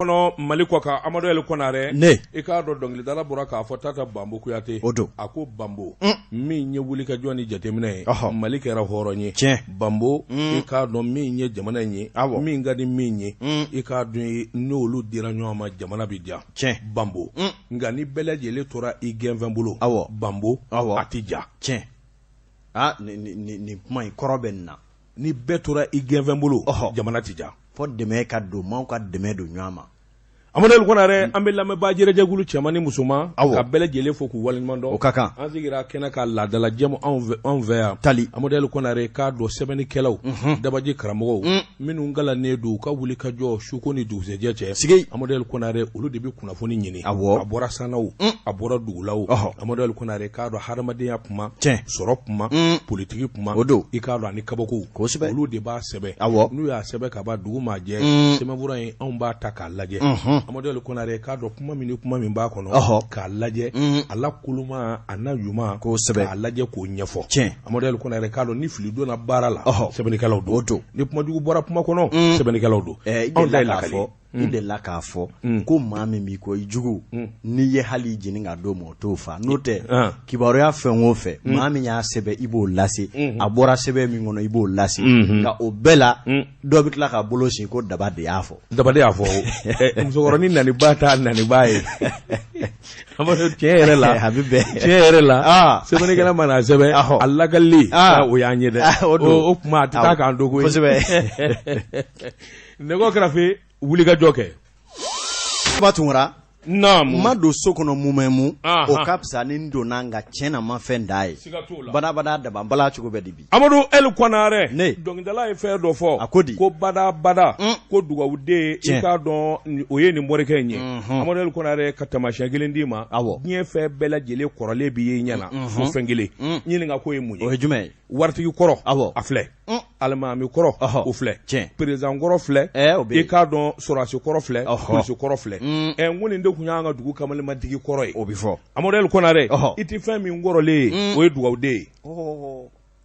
Kɔnɔ Mali kɔ kan Amadu El Konare ne i k'a dɔn dɔnkilidala bɔra k'a fɔ Tata Banbo Kuyate o don a ko Banbo min ye wulikajɔ ni jateminɛ ye Mali kɛra hɔrɔn ye tiɲɛ Banbo i k'a dɔn min ye jamana in ye awɔ min ka di min ye i k'a dɔn n'olu dira ɲɔgɔn ma jamana bɛ diya tiɲɛ Banbo nka ni bɛɛ lajɛlen tora i gɛnfɛn bolo awɔ Banbo awɔ a tɛ diya tiɲɛ aa nin kuma in kɔrɔ bɛ nin na ni bɛɛ tora i gɛnfɛn bolo jamana tɛ diya fo dɛmɛ ka don maaw ka dɛmɛ don ɲɔgɔn ma Amadu El Konare an bɛ lamɛnbaa jɛrɛjɛkulu cɛman ni musoman awɔ ka bɛɛ lajɛlen fo k'u waleɲuman dɔn o ka kan an sigira kɛnɛ ka laadala jɛmu anw fɛ yan tali Amadu El Konare k'a dɔn sɛbɛnnikɛlaw dabaji karamɔgɔw minnu kalannen don u ka wuli ka jɔ suko ni dugusɛjɛ cɛ sigi Amadu El Konare olu de bɛ kunnafoni ɲini awɔ a bɔra sannaw a bɔra dugulaw Amadu El Konare k'a dɔn hadamadenya kuma tiɲɛ sɔrɔ kuma politiki kuma o don i k'a dɔn ani kabako kosɛbɛ olu de b'a sɛbɛn awɔ n'u y'a sɛbɛn ka ban dugu maa jɛ sɛbɛnfura in anw b'a ta k'a lajɛ Amadu El Konare k'a dɔn kuma min ni kuma min b'a kɔnɔ k'a lajɛ a la koloma a n'a ɲuman kosɛbɛ k'a lajɛ k'o ɲɛfɔ tiɲɛ Amadu El Konare k'a dɔn ni fili donna baara la sɛbɛnnikɛlaw don o don ni kumajugu bɔra kuma kɔnɔ sɛbɛnnikɛlaw don anw ta ye lakali i delila k'a fɔ ko maa min b'i kɔ i jugu n'i ye hali i jeni ka d'o ma o t'o fa n'o tɛ kibaruya fɛn o fɛn maa min y'a sɛbɛn i b'o lase a bɔra sɛbɛn min kɔnɔ i b'o lase nka o bɛɛ la dɔ bɛ tila ka bolo sin ko daba de y'a fɔ daba de y'a fɔ musokɔrɔnin naniba t'a naniba ye Amadu tiɲɛ yɛrɛ la a bɛ bɛn tiɲɛ yɛrɛ la sɛbɛnnikɛla mana sɛbɛn a lakali o y'an ye dɛ o kuma a tɛ taa k'an dogo ye kosɛbɛ nɛgɛ kɛrɛfɛ wulikajɔ kɛ Ba Tunkara naamu n ma don so kɔnɔ mumɛmu Ahan. o ka fisa ni n donna nka tiɲɛ na n ma fɛn da ye Siga t'o la. badabada dabanbala cogo bɛ di bi Amadu El Konare Ne. dɔnkilidala ye fɛn dɔ fɔ A ko di? ko bada bada ko dugawuden i Tiɲɛ. k'a dɔn o ye nin morikɛ in ye Amadu El Konare ka taamasiyɛn kelen d'i ma Awɔ. diɲɛ fɛn bɛɛ lajɛlen kɔrɔlen b'i ye i ɲɛ na fo fɛn kelen ɲininka k'o ye mun ye o ye jumɛn ye waritigi kɔrɔ Awɔ. a filɛ alimami kɔrɔ o filɛ tiɲɛ président kɔrɔ filɛ o bɛ i yen. k'a dɔn sɔrɔdasi kɔrɔ filɛ Ɔhɔ. polisi kɔrɔ filɛ n ko nin de tun y'an ka dugu kamalematigi kɔrɔ ye o bɛ fɔ Amadu El Konare Ɔhɔ. i tɛ fɛn min kɔrɔlen ye o ye dugawuden ye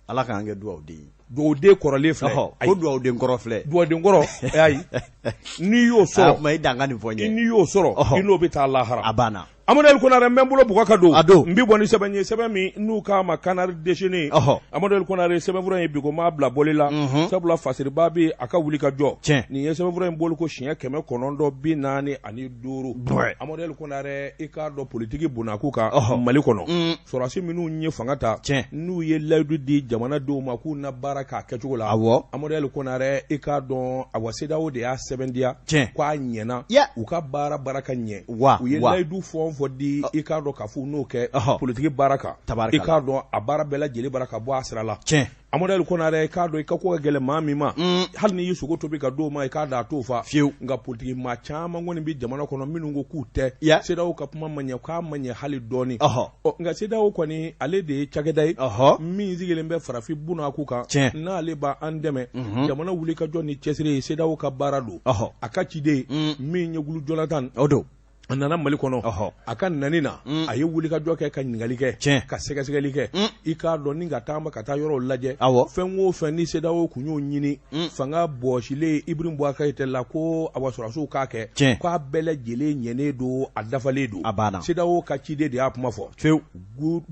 Ala k'an kɛ dugawuden ye dugawuden kɔrɔlen filɛ Ɔhɔ, ayi ko dugawuden kɔrɔ filɛ dugawuden kɔrɔ ayi n'i y'o a sɔrɔ kuma i dan ka nin fɔ n ye n'i y'o sɔrɔ Ɔhɔ. i n'o bɛ taa lahara a banna Amadu El Konare n bɛ n bolo bugɔ ka don A don. n bɛ bɔ ni sɛbɛn ye sɛbɛn min n'u k'a ma Canard déchaîné Ɔhɔ. Amadu El Konare sɛbɛnfura in bi ko m'a bila bɔli la sabula Fasiriba bɛ a ka wuli ka jɔ Tiɲɛ. nin ye sɛbɛnfura in bɔli ko siɲɛ 945 Bɔɛ. Amadu El Konare i k'a dɔn politiki bunakun kan Ɔhɔ. Mali kɔnɔ sɔrɔdasi minnu ye fanga ta Tiɲɛ. n'u ye layidu di jamanadenw ma k'u na baara k'a kɛcogo la Awɔ. Amadu El Konare i k'a dɔn awa CEDEAO de y'a sɛbɛntiya Tiɲɛ. k'a ɲɛna Ya. u ka baara baara ka ɲɛ Wa, u ye wa. layidu fɛn o fɛn di i k'a dɔn k'a fɔ u n'o kɛ Ɔhɔ. politiki baara kan Tabarikala. i k'a dɔn a baara bɛɛ lajɛlen bara ka bɔ a sira la tiɲɛ Amadu El Konare i k'a dɔn i ka ko ka gɛlɛn maa min ma hali n'i ye sogo tobi ka d'o ma i k'a dɔn a t'o fa Fiyewu. nka politiki maa caman kɔni bɛ jamana kɔnɔ minnu ko k'u tɛ Ya. CEDEAO ka kuma ma ɲɛ k'a ma ɲɛ hali dɔɔni Ɔhɔ. Ɔ, nka CEDEAO kɔni ale de ye cakɛda ye Ɔhɔ. min sigilen bɛ farafin bunakun kan Tiɲɛ. n'ale b'an dɛmɛ jamana wuli ka jɔ ni cɛsiri ye CEDEAO ka baara don Ɔhɔ. a ka ciden min ye Goodluck Jonathan o don a nana Mali kɔnɔ Ɔhɔ. a ka nani na a ye wulikajɔ kɛ ka ɲininkali kɛ Tiɲɛ. ka sɛgɛsɛgɛli kɛ i k'a dɔn ni ka taama ka taa yɔrɔw lajɛ Awɔ. fɛn o fɛn ni CEDEAO kun y'o ɲini fanga bɔsilen Ibrahim Boubacar Keïta la ko awa sɔrɔdasiw k'a kɛ Tiɲɛ. k'a bɛɛ lajɛlen ɲɛnen don a dafalen don A banna. CEDEAO ka ciden de y'a kuma fɔ fiyewu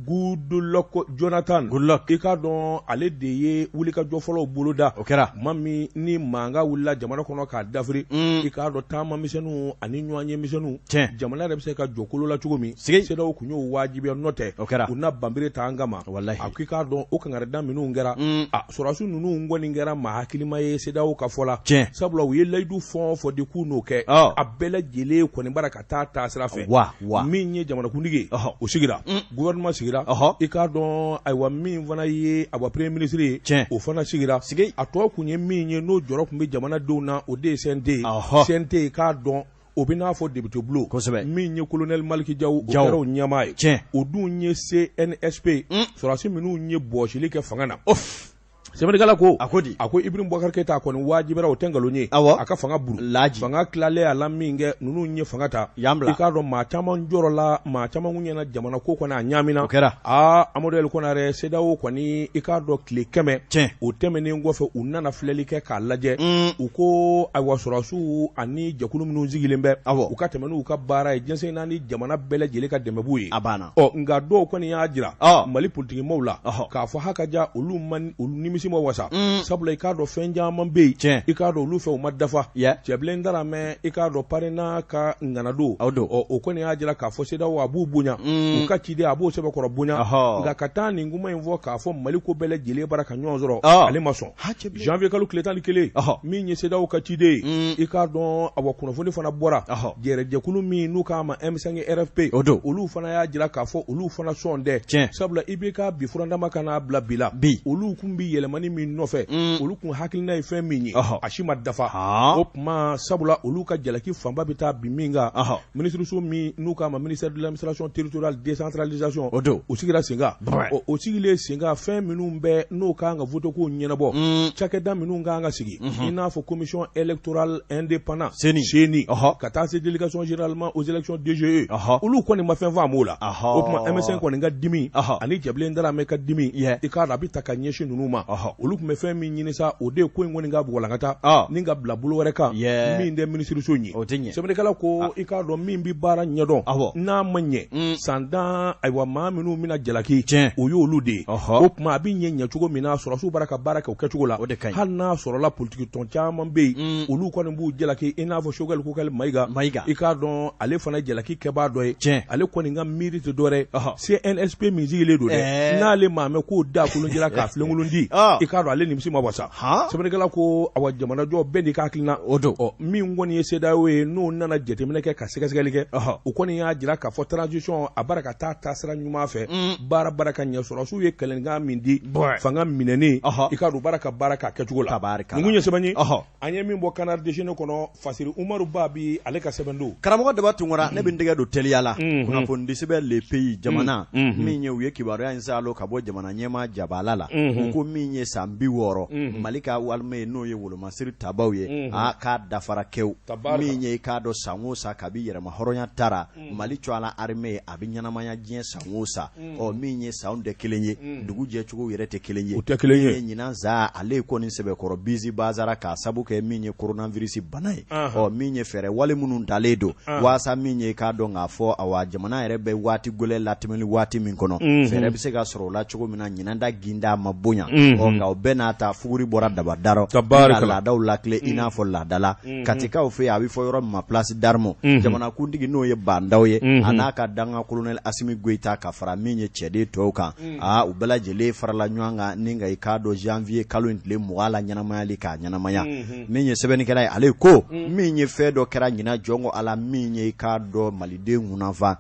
Goodluck Jonathan Goodluck. i k'a dɔn ale de ye wulikajɔ fɔlɔw boloda O kɛra. ma min ni mankan wulila jamana kɔnɔ k'a dafiri i k'a dɔn taama misɛnninw ani ɲɔgɔnye misɛnninw Tiɲɛ. jamana yɛrɛ bɛ se ka jɔ kolo la cogo min Sigi. CEDEAO kun y'o wajibiya n'o tɛ O kɛra. u na banbere ta an kama Walahi. a ko i k'a dɔn o kangarida minnu kɛra a sɔrɔdasi ninnu kɔni kɛra maa hakilima ye CEDEAO ka fɔ la Tiɲɛ. sabula u ye layidu fɛn o fɛn di k'u n'o kɛ Ɔ. a bɛɛ lajɛlen kɔni bara ka taa taasira fɛ Wa, wa. min ye jamanakuntigi ye Ɔhɔ. o sigira gouvernement sigira Ɔhɔ. i k'a dɔn ayiwa min fana ye awa premier ministre ye Tiɲɛ. o fana sigira Sigi. a tɔ kun ye min ye n'o jɔrɔ tun bɛ jamanadenw na o de ye CNT ye Ɔhɔ. CNT i k'a dɔn o bɛ n'a fɔ député bulon Kosɛbɛ. min ye colonel Malick Diaw o Diaw. kɛra o ɲɛmaa ye Tiɲɛ. o dun ye CNSP sɔrɔdasi minnu ye bɔsili kɛ fanga na Sɛbɛnnikɛla ko a ko di a ko Ibrahim Boubacar Keita kɔni wajibira o tɛ nkalon ye awɔ a ka fanga buru laji fanga tilalen a la min kɛ ninnu ye fanga ta yan bila i k'a dɔn maa caman jɔrɔla maa caman kun ɲɛna jamana ko kɔni a ɲaamina o kɛra aa Amadu El Konare CEDEAO kɔni i k'a dɔn tile 100 tiɲɛ o tɛmɛnen kɔfɛ u nana filɛli kɛ k'a lajɛ u ko ayiwa sɔrɔdasiw ani jɛkulu minnu sigilen bɛ awɔ u ka tɛmɛ n'u ka baara ye diɲɛ naani jamana bɛɛ lajɛlen ka dɛmɛ b'u ye a banna ɔ nka dɔw kɔni y'a jira ɔ Mali politikimaaw la ɔhɔ k'a fɔ hakaja olu ma olu nimisi ma wasa sabula i k'a dɔn fɛn caman bɛ yen tiɲɛ i k'a dɔn olu fɛ u ma dafa yɛ Cɛbilen Daramɛ i k'a dɔn PARENA ka ŋana don aw don ɔ o kɔni y'a jira k'a fɔ CEDEAO a b'u bonya u ka ciden a b'o sɛbɛkɔrɔ bonya ɔhɔ nka ka taa nin kuma in fɔ k'a fɔ Mali ko bɛɛ lajɛlen bara ka ɲɔgɔn sɔrɔ ɔ ale ma sɔn ha Cɛbilen janvier kalo tile 11 ɔhɔ min ye CEDEAO ka ciden ye i k'a dɔn awa kunnafoni fana bɔra ɔhɔ jɛrɛjɛkulu min n'u k'a ma M5 RFP o don olu fana y'a jira k'a fɔ olu fana sɔn tɛ tiɲɛ sabula IBK bi furandama ka n'a bila bi la bi olu kun bi yɛlɛmani min nɔfɛ olu kun hakilina ye fɛn min ye ɔhɔ a si ma dafa han o tuma sabula olu ka jalaki fanba bɛ taa bin min kan ɔhɔ minisiriso min n'u k'a ma ministère de l'administration territoriale décentralisation o don o sigira sen kan Brɛ. o sigilen sen kan fɛn minnu bɛ n'o kan ka vote ko ɲɛnabɔ cakɛda minnu kan ka sigi i n'a fɔ commission électorale indépendante CENI. CENI ɔhɔ ka taa se délégation généralement aux élections DGE ɔhɔ olu kɔni ma fɛn faamu o la ɔhɔ o tuma M5 kɔni ka dimi ɔhɔ ani Cɛbilen Daramɛ ka dimi Yɛ. i k'a dɔn a bɛ ta ka ɲɛsin ninnu ma ɔhɔ olu tun bɛ fɛn min ɲini sa o de ye ko in kɔni ka bugɔlankata ɔ ni ka bila bolo wɛrɛ kan Yɛ. min tɛ minisiriso in ye o tɛ ɲɛ sɛbɛnnikɛla ko i k'a dɔn min bɛ baara ɲɛdɔn awɔ n'a ma ɲɛ san tan ayiwa maa minnu bɛna jalaki tiɲɛ o y'olu de ye ɔhɔ o tuma a bɛ ɲɛ ɲɛcogo min na sɔrɔdasiw bara ka baara kɛ o kɛcogo la o de ka ɲi hali n'a sɔrɔla politiki tɔn caman bɛ yen olu kɔni b'u jalaki i n'a fɔ Choguel Kokali Mayiga Mayiga i k'a dɔn ale fana ye jalaki kɛbaa dɔ ye tiɲɛ ale kɔni ka miiri tɛ dɔwɛrɛ ye ɔhɔ CNSP min sigilen don dɛ ɛɛ n'ale maa mɛn k'o da kolonjira k'a filenkolon di ɔ i k'a dɔn ale nimisi ma wasa han sɛbɛnnikɛla ko awa jamanajɔ bɛɛ n'i ka hakilina o don ɔ min kɔni ye CEDEAO ye n'o nana jateminɛ kɛ ka sɛgɛsɛgɛli kɛ ɔhɔ o kɔni y'a jira k'a fɔ transition a bara ka taa taasira ɲuman fɛ baara bara ka ɲɛ sɔrɔdasiw ye kɛlɛkan min di Brɛ. fanga minɛnen ɔhɔ i k'a dɔn baara ka baara k'a kɛcogo la tabarikala nin kun ye sɛbɛn ye ɔhɔ an ye min bɔ Canard déchaîné kɔnɔ Fasiri Umaru Ba bi ale ka sɛbɛn don karamɔgɔ Daba Tunkara ne bɛ n tɛgɛ don teliya la kunnafoni sɛbɛn Le Pays jamana min ye u ye kibaruya in salo ka bɔ jamana ɲɛmaa jabala la u ko min ye san 60 Mali ka walima ye n'o ye wolomasiri tabaw ye a k'a dafara kɛw Tabarika. min ye i k'a dɔn san o san kabi yɛrɛma hɔrɔnya tara Mali tɔgɔ la armée a bɛ ɲɛnamaya diɲɛ san o san ɔ min ye sanw tɛ kelen ye dugu jɛcogo yɛrɛ tɛ kelen ye O tɛ kelen ye. Min ye ɲinan sa ale kɔni sɛbɛkɔrɔ bisi bazara k'a sabu kɛ min ye coronavirus bana ye Anhan. ɔ min ye fɛɛrɛ wale minnu talen don waasa min ye k'a dɔn k'a fɔ awa jamana yɛrɛ bɛ waati gɛlɛn latɛmɛli waati min kɔnɔ fɛɛrɛ bɛ se ka sɔrɔ o la cogo min na ɲinan da ginda ma bonya ɔ nka o bɛɛ n'a ta fuguri bɔra daba darɔ Tabarikala. ka laadaw lakile i n'a fɔ laadala Katikaw fɛ yen a bɛ fɔ yɔrɔ min ma place d'armes jamanakuntigi n'o ye Bah N'Daw ye a n'a ka dankan colonel Asimi Goyita ka fara min ye cɛden tɔw kan aa u bɛɛ lajɛlen farala ɲɔgɔn kan ni ka i k'a dɔn janvier kalo in tile 20 la ɲɛnamayali k'a ɲɛnamaya min ye sɛbɛnnikɛla ye ale ko min ye fɛn dɔ kɛra ɲinan jɔnko ala min ye i k'a dɔn maliden kunnafan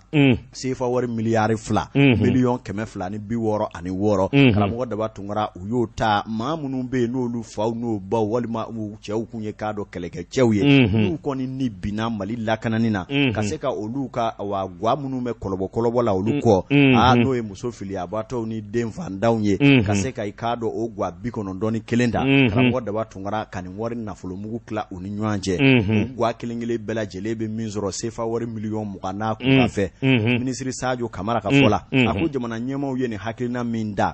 sefa wari miliyari 2 miliyɔn 266 karamɔgɔ Daba Tunkara u y'o ta maa minnu bɛ yen n'olu faw n'o baw walima u cɛw kun ye k'a dɔn kɛlɛkɛcɛw ye n'u kɔni ni binna Mali lakanani na ka se ka olu ka wa gwa minnu bɛ kɔlɔbɔ la olu kɔ aa n'o ye muso filiyabatɔw ni den fantanw ye ka se ka i k'a dɔn o gwa 91 ta karamɔgɔ Daba Tunkara ka nin wari nafolomugu tila u ni ɲɔgɔn cɛ u gwa kelen kelen bɛɛ lajɛlen bɛ min sɔrɔ sefa wari miliyɔn 20 n'a kunkan fɛ minisiri Sajo Kamara ka fɔ la a ko jamana ɲɛmaaw ye nin hakilina min da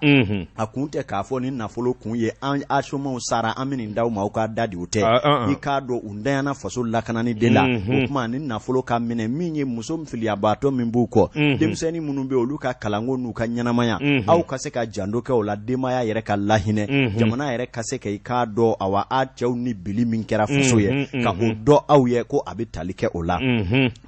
a kun tɛ k'a fɔ ni nafolo kun ye an asomaw sara an bɛ nin d'aw ma aw k'a da di o tɛ i k'a dɔn u ntanyana faso lakanani de la o tuma ni nafolo ka minɛ min ye muso filiyabaatɔ min b'u kɔ denmisɛnnin minnu bɛ olu ka kalanko n'u ka ɲɛnamaya aw ka se ka janto kɛ o la denbaya yɛrɛ ka lahinɛ jamana yɛrɛ ka se ka i k'a dɔn awa a cɛw ni bili min kɛra faso ye ka o dɔn aw ye ko a bɛ tali kɛ o la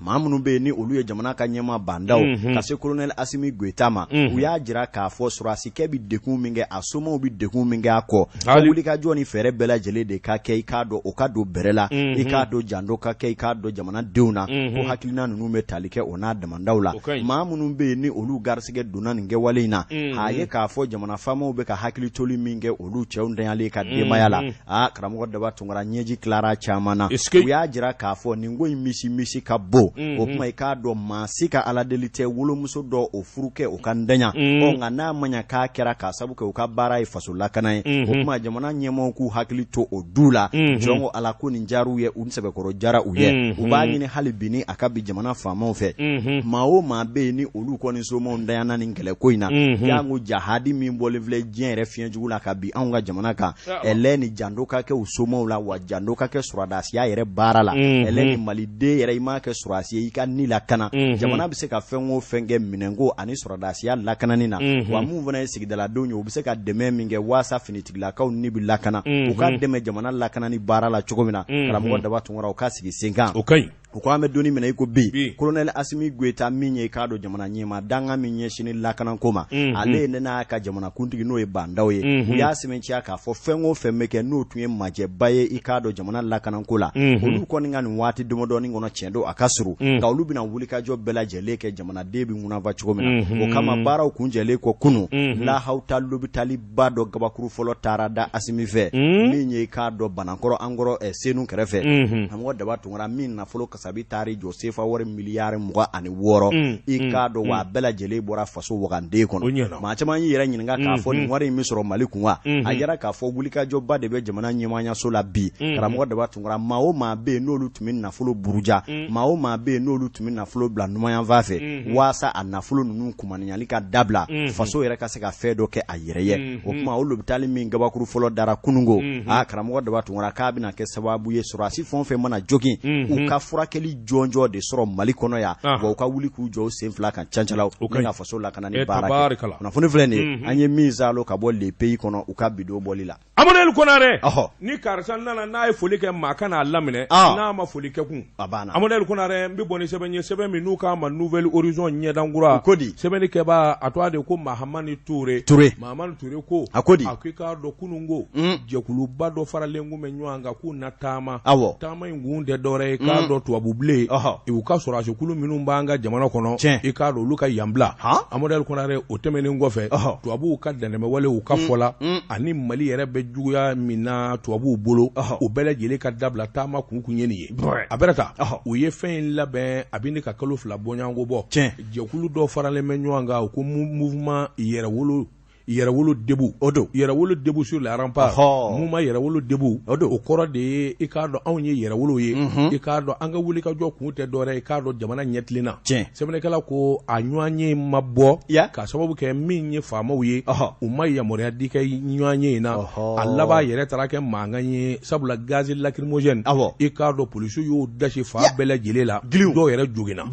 maa minnu bɛ yen ni olu ye jamana ka ɲɛmaa Bah N'Daw ka se colonel Asimi Goyita ma u y'a jira k'a fɔ sɔrɔdasikɛ bɛ degun min kɛ a somaw bɛ degun min kɛ a kɔ wulikajɔ ni fɛɛrɛ bɛɛ lajɛlen de ka kɛ i k'a dɔn o ka don bɛrɛ la i k'a dɔn janto ka kɛ i k'a dɔn jamanadenw na ko hakilina ninnu bɛ tali kɛ o n'a damandaw la maa minnu bɛ yen ni olu garisɛgɛ donna nin kɛwale in na a ye k'a fɔ jamana faamaw bɛ ka hakili toli min kɛ olu cɛw ntanyalen ka denbaya la aa karamɔgɔ Daba Tunkara ɲɛji tilara caman na u y'a jira k'a fɔ nin ko in misi misi ka bon o tuma i k'a dɔn maa si ka ala deli tɛ wolomuso dɔ o furu kɛ o ka ntanya ɔ nka n'a ma ɲa k'a kɛra k'a sabu kɛ u ka baara ye faso lakana ye. O tuma jamana ɲɛmaaw k'u hakili to o du la. Jɔn ko Ala ko nin diyar'u ye, u sɛbɛkɔrɔ diyara u ye. U b'a ɲini hali bi ni a ka bi jamana faamaw fɛ, maa o maa bɛ yen ni olu kɔni somaw ntanyana nin kɛlɛko in na, janko jahadi min bɔlen filɛ diɲɛ yɛrɛ fiɲɛjugu la ka bin anw ka jamana kan, ɛlɛ ni janto ka kɛ u somaw la, wa janto ka kɛ sɔrɔdasiya yɛrɛ baara la. Ɛlɛ ni maliden yɛrɛ i m'a kɛ sɔrɔdasi ye, i ka ni lakana. Jamana bɛ se ka fɛn o fɛn kɛ minɛnko ani sɔrɔdasiya lakanani na, wa mun fana ye sigidaladenw ye, u bɛ se ka dɛmɛ min kɛ waasa finitigilakaw ni bɛ lakana, u ka dɛmɛ jamana lakanani baara la cogo min na. Karamɔgɔ Daba Tunkara, u ka sigi sen kan. O ka ɲi. U ko an bɛ donni minɛ i ko bi, colonel Asimi Goyita min ye k'a dɔn jamana ɲɛmaa dankan min ɲɛsinni lakanako ma, ale ye ne n'a ka jamanakuntigi n'o ye Ba Ndaw ye, u y'a sɛmɛntiya k'a fɔ fɛn o fɛn bɛ kɛ n'o tun ye majɛba ye i k'a dɔn jamana lakanako la, olu kɔni ka nin waati damadɔnin kɔnɔ, tiɲɛ don a ka surun, nka olu bɛna wulikajɔ bɛɛ lajɛlen kɛ jamanaden bɛ ŋunafa cogo min na. O kama baaraw kuncɛlen kɔ kunun, Lahawuta lopitaliba dɔ gabakuru fɔlɔ taara da Asimi fɛ, min ye k'a dɔn Banankɔrɔ an kɔrɔ Senu kɛrɛfɛ. Karamɔgɔ Daba Tunkara, min nafolo kasabi taar'i jɔ sefa wari miliyari 26, i k'a dɔn wa a bɛɛ lajɛlen bɔra faso wagande kɔnɔ. Maa caman y'i yɛrɛ ɲininka k'a fɔ nin wari in bɛ sɔrɔ Mali kun wa? A yira k'a fɔ wulikajɔba de bɛ jamana ɲɛmaayaso la bi. Karamɔgɔ Daba Tunkara, maa o maa bɛ yen n'olu tun bɛ nafolo buruja, maa o maa bɛ yen n'olu tun bɛ nafolo bila numanyanfan fɛ waasa a nafolo ninnu kumaniyali ka dabila, faso yɛrɛ ka se ka fɛn dɔ kɛ a yɛrɛ ye. O tuma o lopitali min gabakuru fɔlɔ dara kununko, aa karamɔgɔ Daba Tunkara, k'a bɛna kɛ sababu ye sɔrɔdasi fɛn o fɛn mana jogin, u ka furakɛli jɔnjɔn de sɔrɔ Mali kɔnɔ yan, wa u ka wuli k'u jɔ u sen fila kan cancalaw ni ka faso lakana ni baara kɛ. Kunnafoni filɛ nin ye, an ye min saalo ka bɔ Le Pays kɔnɔ u ka bidon bɔli la. Amadu Konare, ni karisa nana n'a ye foli kɛ, maa kana a laminɛ, n'a ma foli kɛ kun a banna. Amadu Konare, n bɛ bɔ ni sɛbɛn ye, sɛbɛn min n'u k'a ma Nouvel Horizon ɲɛdankura. Ko di? Sɛbɛnnikɛbaa a tɔgɔ de ko Mahamani Ture. Ture. Mahamani Ture ko. A ko di? A ko i k'a dɔn kununko, jɛkuluba dɔ faralen kun bɛ ɲɔgɔn kan k'u na taama. Awɔ. Taama in kun tɛ dɔwɛrɛ ye, k'a dɔn tubabu bilen, u ka sɔrɔdasikulu minnu b'an ka jamana kɔnɔ, tiɲɛ, i k'a dɔn olu ka yan bila. Amadu Konare, o tɛmɛnen kɔfɛ, tubabuw ka dantɛmɛwale u ka fɔ la, ani Mali yɛrɛ bɛ juguya min na tubabuw bolo, o bɛɛ lajɛlen ka dabila. Taama kun kun ye nin ye. A bɛrɛ ta, u ye fɛn in labɛn a bɛ ne ka kalo 2 bɔɲɔgɔnko bɔ. Tiɲɛ. Jɛkulu dɔ faralen bɛ ɲɔgɔn kan, u ko mouvement yɛrɛwolo, yɛrɛwolo debout. O don. Yɛrɛwolo debout sur les remparts. Mouvement yɛrɛwolo debout. O don. O kɔrɔ de ye i k'a dɔn anw ye yɛrɛwolo ye. I k'a dɔn an ka wulikajɔ kun tɛ dɔwɛrɛ ye, i k'a dɔn jamana ɲɛtilenna. Tiɲɛ. Sɛbɛnnikɛla ko a ɲɔgɔn ye ma bɔ ka sababu kɛ min ye faamaw ye, u ma yamaruya di kɛ ɲɔgɔn ye in na. A laban yɛrɛ taara kɛ mankan ye, sabula gaz lacrymogène, i k'a dɔn polisiw y'o dasi fan bɛɛ lajɛlen la, dɔw yɛrɛ joginna.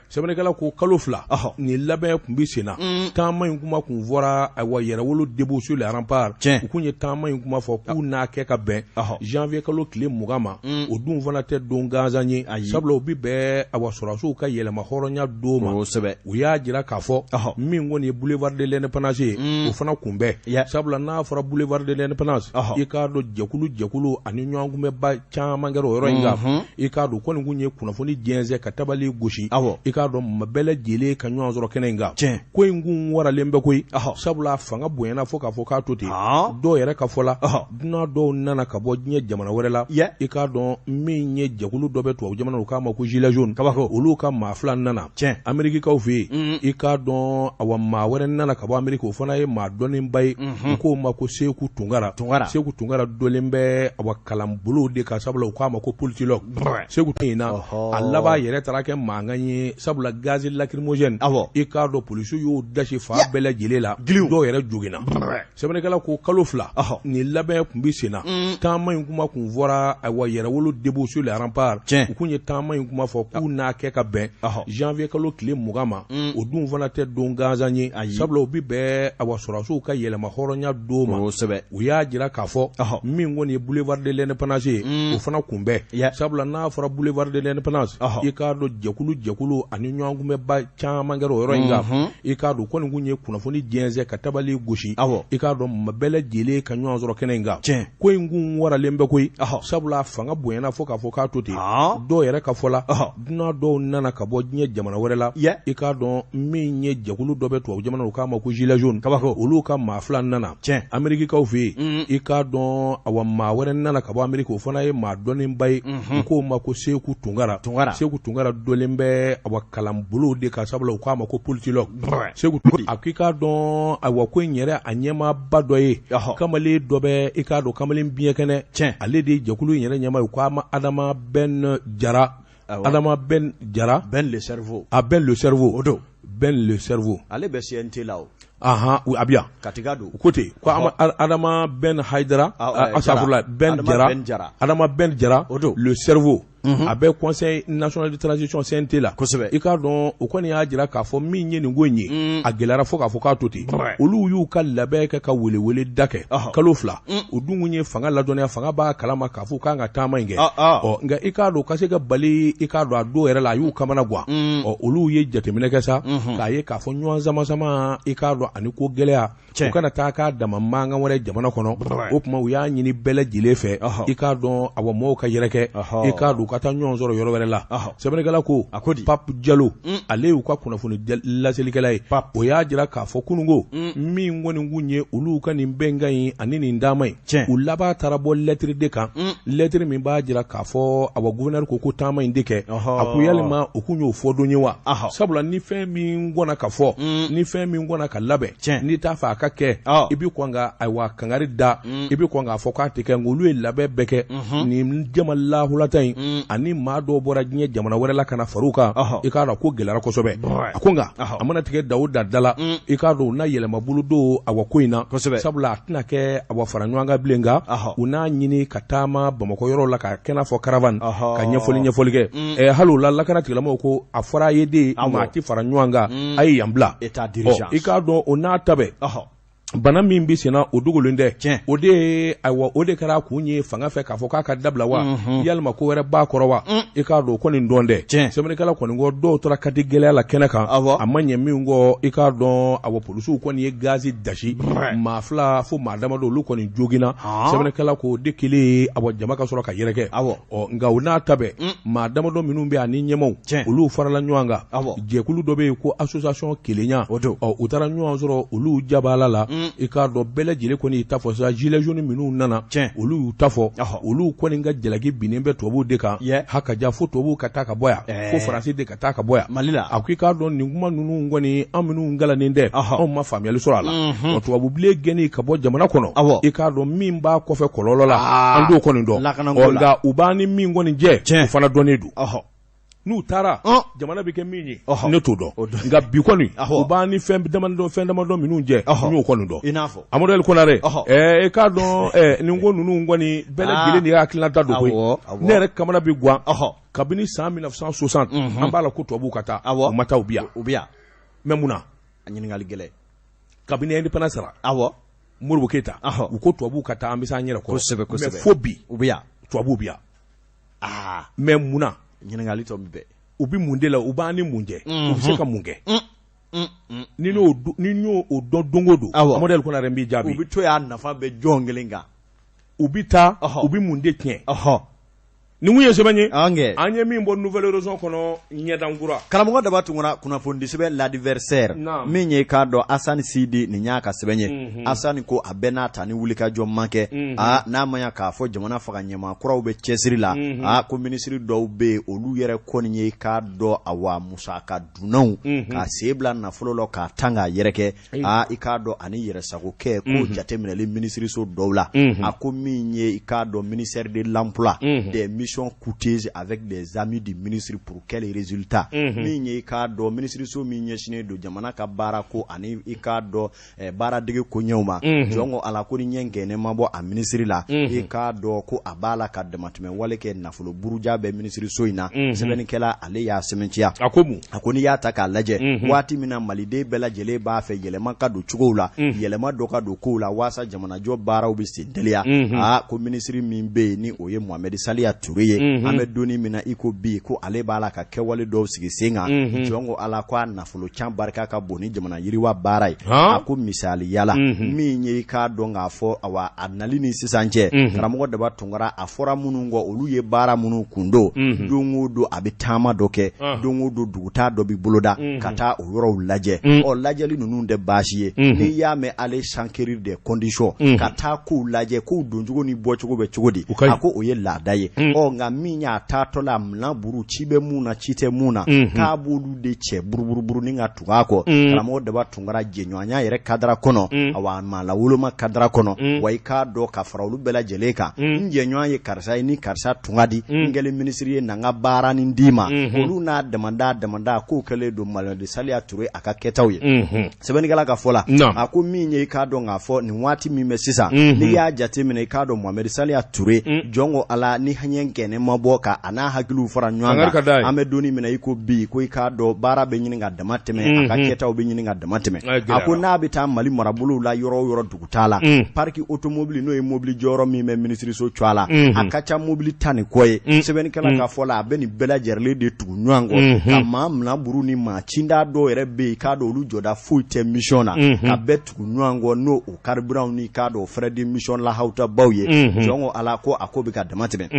Sɛbɛnnikɛla ko kalo 2 nin labɛn kun bɛ sen na. Taama in kuma kun fɔra, ayiwa, yɛrɛwolo debout sur les remparts, u kun ye taama in kuma fɔ k'u n'a kɛ ka bɛn janvier kalo tile 20 ma. O dun fana tɛ don gansan ye, sabula u bɛ bɛn awa sɔrɔdasiw ka yɛlɛma hɔrɔnya don ma. U y'a jira k'a fɔ min kɔni ye boulevard de l'indépendance ye, o fana kun bɛɛ, sabula n'a fɔra boulevard de l'indépendance, i k'a dɔn jɛkulu jɛkulu ani ɲɔgɔnkunbɛnba caman kɛra o yɔrɔ in kan. I k'a dɔn kɔni kun ye kunnafoni jɛnsɛn ka tabali gosi, i k'a dɔn maa bɛɛ lajɛlen ka ɲɔgɔn sɔrɔ kɛnɛ in kan. Ko in kun waralen bɛ koyi, sabula fanga bonyana fo k'a fɔ k'a to ten. Dɔw yɛrɛ ka fɔ la, dunan dɔw nana ka bɔ diɲɛ jamana wɛrɛ la. I k'a dɔn min ye jɛkulu dɔ bɛ tubabu jamana, u k'a ma ko gilets jaunes, kabako, olu ka maa 2 nana Amerikikaw fɛ yen. I k'a dɔn awa maa wɛrɛ nana ka bɔ Ameriki, o fana ye maa dɔnnenba ye, u k'o ma ko Seku Tunkara. Seku Tunkara dɔnnen bɛ awa kalanbolow de kan, sabula u k'a ma ko politologue. Seku in na, a laban yɛrɛ taara kɛ mankan ye, sabula gaz lacrymogène, i k'a dɔn polisiw y'o dasi fan bɛɛ lajɛlen la, dɔw yɛrɛ joginna. Sɛbɛnnikɛla ko kalo 2 nin labɛn kun bɛ sen na. Taama in kuma kun fɔra, ayiwa, yɛrɛwolo debout sur les remparts, u kun ye taama in kuma fɔ k'u n'a kɛ ka bɛn janvier kalo tile 20 ma. O dun fana tɛ don gansan ye, sabula u bɛ bɛn awa sɔrɔdasiw ka yɛlɛma hɔrɔnya don ma. U y'a jira k'a fɔ min kɔni ye boulevard de l'indépendance ye, o fana kun bɛɛ, sabula n'a fɔra boulevard de l'indépendance, i k'a dɔn jɛkulu jɛkulu ani ɲɔgɔnkunbɛnba caman kɛra o yɔrɔ in kan. I k'a dɔn kɔni kun ye kunnafoni jɛnsɛn ka tabali gosi, i k'a dɔn maa bɛɛ lajɛlen ka ɲɔgɔn sɔrɔ kɛnɛ in kan. Ko in kun waralen bɛ koyi, sabula fanga bonyana fo k'a fɔ k'a to ten. Dɔw yɛrɛ ka fɔ la, dunan dɔw nana ka bɔ diɲɛ jamana wɛrɛ la. I k'a dɔn min ye jɛkulu dɔ bɛ tubabu jamana, u k'a ma ko gilets jaunes, kabako, olu ka maa 2 nana Amerikikaw fɛ yen. I k'a dɔn awa maa wɛrɛ nana ka bɔ Ameriki, o fana ye maa dɔnnenba ye, u k'o ma ko Seku Tunkara. Seku Tunkara dɔnnen bɛ awa kalanbolow de kan, sabula u k'a ma ko politologue. Seku a ko i k'a dɔn ayiwa ko ko in yɛrɛ a ɲɛmaaba dɔ ye kamalen dɔ bɛ i k'a dɔn kamalen biɲɛ kɛnɛ tiɲɛ ale de ye jɛkulu in yɛrɛ ɲɛmaa ye ko a ma Adama Ben Jara Adama Ben Jara Ben le cerveau a Ben le cerveau o don Ben le cerveau ale bɛ CNT la o ahan a bɛ yan Katika don u ko ten ko Adama Ben Hayidara asafurula Ben Jara Adama Ben Jara o don le cerveau a bɛ conseil national de transition CNT la kosɛbɛ i k'a dɔn o kɔni y'a jira k'a fɔ min ye nin ko in ye a gɛlɛyara fo k'a fɔ k'a to ten olu y'u ka labɛn kɛ ka welewele da kɛ kalo 2 o dun ye fanga ladɔnniya fanga b'a kalama k'a fɔ k'an ka taama in kɛ ɔ nka i k'a dɔn ka se ka bali i k'a dɔn a dɔw yɛrɛ la a y'u kamana gan ɔ olu ye jateminɛ kɛ sa k'a ye k'a fɔ ɲɔgɔn sama sama i k'a dɔn ani ko gɛlɛya u kana taa k'a dama mankan wɛrɛ jamana kɔnɔ o tuma u y'a ɲini bɛɛ lajɛlen fɛ i k'a dɔn awa mɔgɔw ka yɛrɛkɛ i k'a dɔn u ka taa ɲɔgɔn sɔrɔ yɔrɔ wɛrɛ la sɛbɛnnikɛla ko a ko di Pape Jalo ale y'u ka kunnafoni laselikɛla ye o y'a jira k'a fɔ kununko min kɔni kun ye olu ka nin bɛnkan in ani nin taama in u laban taara bɔ lɛtiri de kan lɛtiri min b'a jira k'a fɔ awa gouverneur ko ko taama in de kɛ a ko yalima u kun y'o fɔ don ye wa sabula ni fɛn min kɔnna ka fɔ ni fɛn min kɔnna ka labɛn n'i t'a fɛ a ka kɛ i bɛ kɔn ka ayiwa kangari da i bɛ kɔn k'a fɔ k'a tɛ kɛ nka olu ye labɛn bɛɛ kɛ nin jama lahulata in ani maa dɔw bɔra diɲɛ jamana wɛrɛ la ka na far'u kan i k'a dɔn ko gɛlɛyara kosɛbɛ a ko nka a mana tigɛ da o da da la i k'a dɔn u na yɛlɛma bolo don awa ko in na sabula a tɛna kɛ awa fara ɲɔgɔn kan bilen nka u n'a ɲini ka taama bamakɔ yɔrɔ la ka kɛ n'a fɔ caravane ka ɲɛfɔli ɲɛfɔli kɛ hali o la lakana tigilamɔgɔw ko a fɔra a ye de maa tɛ fara ɲɔgɔn kan a ye yan bila i k'a dɔn o n'a ta bɛɛ bana min bɛ senna o dogolen tɛ tiɲɛ o de ye ayiwa o de kɛra kun ye fanga fɛ k'a fɔ k'a ka dabila wa yalima ko wɛrɛ b'a kɔrɔ wa i k'a dɔn o kɔni dɔn tɛ tiɲɛ sɛbɛnnikɛla kɔni ko dɔw tora kati gɛlɛya la kɛnɛ kan awɔ a ma ɲɛ min kɔ i k'a dɔn awa polisiw kɔni ye gazi dasi maa 2 fo maa damadɔ olu kɔni joginna sɛbɛnnikɛla ko de kelen ye awa jama ka sɔrɔ ka yɛrɛkɛ awɔ ɔ nka o n'a ta bɛɛ maa damadɔ minnu bɛ ani ɲɛmaaw Tiɲɛ. olu farala ɲɔgɔn kan Awɔ. jɛkulu dɔ bɛ yen ko association kelenya O don. ɔ u taara ɲɔgɔn sɔrɔ olu jabaala la i k'a dɔn bɛɛ lajɛlen kɔni y'i ta fɔ sisan gilets jaunes minnu nana Tiɲɛ. olu y'u ta fɔ Ɔhɔ. olu kɔni ka jalaki binnen bɛ tubabuw de kan Yɛ. hakaja fo tubabuw ka taa ka bɔ yan Ɛɛ. fo faransi de ka taa ka bɔ yan Mali la. a ko i k'a dɔn nin kuma ninnu kɔni an minnu kalannen tɛ Ɔhɔ. anw ma faamuyali sɔrɔ a la wa tubabubilen gɛnni ka bɔ jamana kɔnɔ Awɔ. i k'a dɔn min b'a kɔfɛ kɔlɔlɔ la Aa. an t'o kɔni dɔn Lakanako Ɔ, la. nka u b'an ni min kɔni jɛ Tiɲɛ. o fana dɔnnen don ɔhɔ n'u taara Ɔn. jamana bɛ kɛ min ye Ɔhɔ. ne t'o dɔn O dɔn. nka bi kɔni Ɔhɔ. u b'an ni fɛn damadɔ fɛn damadɔ minnu jɛ Ɔhɔ. n y'o kɔni dɔn i n'a fɔ Amadu El Konare Ɔhɔ. i k'a dɔn nin ko ninnu kɔni bɛɛ lajɛlen de y'a hakilinata don koyi Awɔ, awɔ. ne yɛrɛ kamana bɛ gan ɔhɔ kabini san 1960 an b'a la ko tubabuw ka taa Awɔ. u ma taa u bi yan u bɛ yan mais mun na a ɲininkali gɛlɛn kabini indépendance la awɔ Modibo Keyita Ɔhɔ. u ko tubabuw ka taa an bɛ se an yɛrɛ kɔrɔ Kosɛbɛ, kosɛbɛ. mais fo bi u bɛ yan tubabuw bi yan aa mais mun na ɲininkali tɔ bɛ bɛn u bɛ mun de la u b'an ni mun jɛ u bɛ se ka mun kɛ ni n'o ni n y'o o dɔn don o don Awɔ. Amadu El Konare n b'i u jaabi bɛ to y'a nafa bɛ jɔn kelen kan u bɛ taa Ɔhɔ. u bɛ mun de tiɲɛ ɔhɔ nin kun ye sɛbɛn ye an kɛ an ye min bɔ Nouvel Horizon kɔnɔ ɲɛdankura karamɔgɔ daba tunkara kunnafonidisɛbɛn l'adversaire Naam. min ye k'a dɔn asani sidi nin y'a ka sɛbɛn ye asani ko a bɛɛ n'a ta ni wulikajɔ man kɛ aa n'a ma ɲa k'a fɔ jamana faga ɲɛmaa kuraw bɛ cɛsiri la aa ko minisiri dɔw bɛ yen olu yɛrɛ kɔni ye k'a dɔn awa musaka dunanw k'a sen bila nafolo la k'a tan k'a yɛrɛkɛ aa i k'a dɔn ani yɛrɛsagokɛ k'o jateminɛli minisiriso dɔw la a ko min ye i k'a dɔn ministère de l'emploi des missions coûteuses avec des amis du ministre pour quel résultat min ye i k'a dɔn minisiriso min ɲɛsinnen don jamana ka baara ko ani i k'a dɔn baaradege koɲɛw ma jɔn ko ala ko ni ɲɛ gɛnnen ma bɔ a minisiri la i k'a dɔn ko a b'a la ka damatɛmɛ wale kɛ nafolo buruja bɛ minisiriso in na sɛbɛnnikɛla ale y'a sɛmɛntiya a ko mun a ko n'i y'a ta k'a lajɛ waati min na maliden bɛɛ lajɛlen b'a fɛ yɛlɛma ka don cogow la yɛlɛma dɔ ka don kow la waasa jamanajɔ baaraw bɛ sen teliya aa ko minisiri min bɛ yen ni o ye Mohamed Saliya Ture ye an bɛ donni min na i ko bi ko ale b'a la ka kɛwale dɔw sigi sen kan jɔn ko ala ko a nafolo can barika ka bon ni jamana yiriwa baara ye a ko misaliya la min ye i k'a dɔn k'a fɔ awa a nali ni sisan cɛ karamɔgɔ Daba Tunkara a fɔra minnu kɔ olu ye baara minnu kun don don o don a bɛ taama dɔ kɛ don o don dugutaa dɔ bɛ boloda ka taa o yɔrɔw lajɛ ɔ lajɛli ninnu tɛ baasi ye n'i y'a mɛn aller s'enquérir des conditions ka taa kow lajɛ kow doncogo ni bɔcogo bɛ cogo di a ko o ye laada ye ɔ Nka min y'a taatɔ la minan buru ci bɛ mun na ci tɛ mun na k'a b'olu de cɛ buruburuburu ni ka tugu a kɔ karamɔgɔ Daba Tunkara jɛɲɔgɔnya yɛrɛ kadara kɔnɔ awa maa lawoloma kadara kɔnɔ wa i k'a dɔn ka fara olu bɛɛ lajɛlen kan n jɛɲɔgɔn ye karisa ye ni karisa tun ka di n kɛlen minisiri ye na n ka baara nin d'i ma olu n'a damada damada k'o kɛlen don Mohamed Saliya Ture a ka kɛtaw ye sɛbɛnnikɛla ka fɔ la a ko min ye i k'a dɔn k'a fɔ nin waati min bɛ sisan n'i y'a jate minɛ i k'a dɔn Mohamed Saliya Ture jɔn ko Ala ni ɲɛ kɛnɛ ma bɔ ka a n'a hakiliw fara ɲɔgɔn kan an bɛ don min na i ko bi ko i k'a dɔn baara bɛ ɲini ka dama tɛmɛ a ka kɛtaw bɛ ɲini ka dama tɛmɛ a ko n'a bɛ taa Mali marabolow la yɔrɔ o yɔrɔ dugutaa la parc automobile n'o ye mobili jɔyɔrɔ min bɛ minisiriso cogoya la a ka ca mobili 10 ni kɔ ye sɛbɛnnikɛla ka fɔ la a bɛ nin bɛɛ lajɛlen de tugu ɲɔgɔn kɔ ka maa minan buru ni maa cinda dɔw yɛrɛ bɛ yen k'a dɔn olu jɔda foyi tɛ mission na ka bɛɛ tugu ɲɔgɔn kɔ n'o o carburant ni k'a dɔn frais de mission lahawutabaw ye jɔn ko Ala ko a ko bɛ ka dama tɛmɛ